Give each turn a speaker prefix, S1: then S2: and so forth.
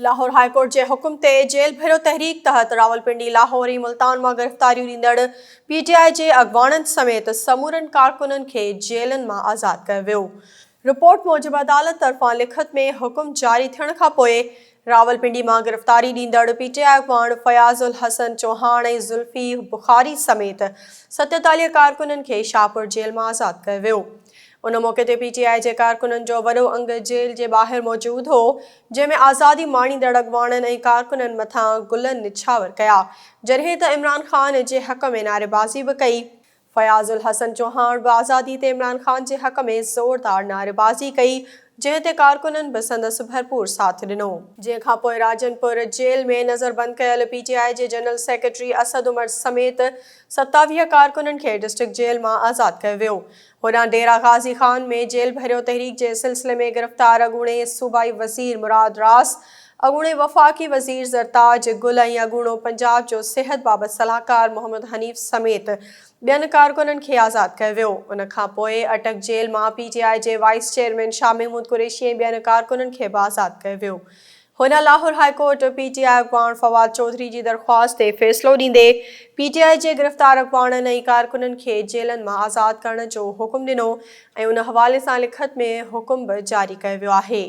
S1: Lahore high court جي حڪم تي جيل ڀريو تحريڪ تحت راولپنڊي، لاهور ۽ ملتان مان گرفتاريون ڏيندڙ پي ٽي آء جي اڳواڻن سميت سمورن ڪارڪنن کي جيلن مان آزاد ڪيو ويو. رپورٽ موجب عدالت طرفان لکت ۾ حڪم جاري ٿيڻ کانپوء راولپنڊي مان گرفتاري ڏيندڙ پي ٽي آء اڳواڻ فياض الحسن چوهاڻ ۽ زلفي بخاري سميت 47 ڪارڪنن کي شاهپور جيل مان آزاد ڪيو ويو. ان موقعي تي پي ٽي آء جي ڪارڪنن جو وڏو انگ جيل جي ٻاهر موجود هو، جنهن ۾ آزادي ماڻيندڙ اڳواڻن ۽ ڪارڪنن مٿان گل نڇاور ڪيا، جڏهن ته عمران خان جي حق ۾ نعريبازي به ڪئي. فياض الحسن چوهاڻ به آزادي تي عمران خان جي حق ۾ زوردار نعريبازي ڪئي، جنهن تي ڪارڪنن به سندس ڀرپور ساٿ ڏنو. جنهن کانپوء راجنپور جيل ۾ نظربند ڪيل پي ٽي آء جي جنرل سيڪريٽري اسد عمر سميت 27 ڪارڪنن کي ڊسٽرڪٽ جيل مان آزاد ڪيو ويو. هوڏانهن ڊيرا غازي خان ۾ جيل ڀريو تحريڪ جي سلسلي ۾ گرفتار اڳوڻي صوبائي وزير مراد راس، اڳوڻي وفاقي وزير زرتاج گل ۽ اڳوڻو پنجاب جو صحت بابت صلاحڪار محمد حنيف سميت ٻين ڪارڪنن کي آزاد ڪيو ويو. ان کانپوء اٽڪ جيل مان پي ٽي آء جي وائيس چيئرمين شاهه محمود قريشي ۽ ٻين ڪارڪنن کي به آزاد ڪيو ويو. هن Lahore high court P T I اڳواڻ فواد چوڌري جي درخواست تي فيصلو ڏيندي پي ٽي آء جي گرفتار اڳواڻن ۽ ڪارڪنن کي جيلن مان آزاد ڪرڻ جو حڪم ڏنو ۽ ان حوالي سان لکت ۾ حڪم به جاري ڪيو ويو آهي.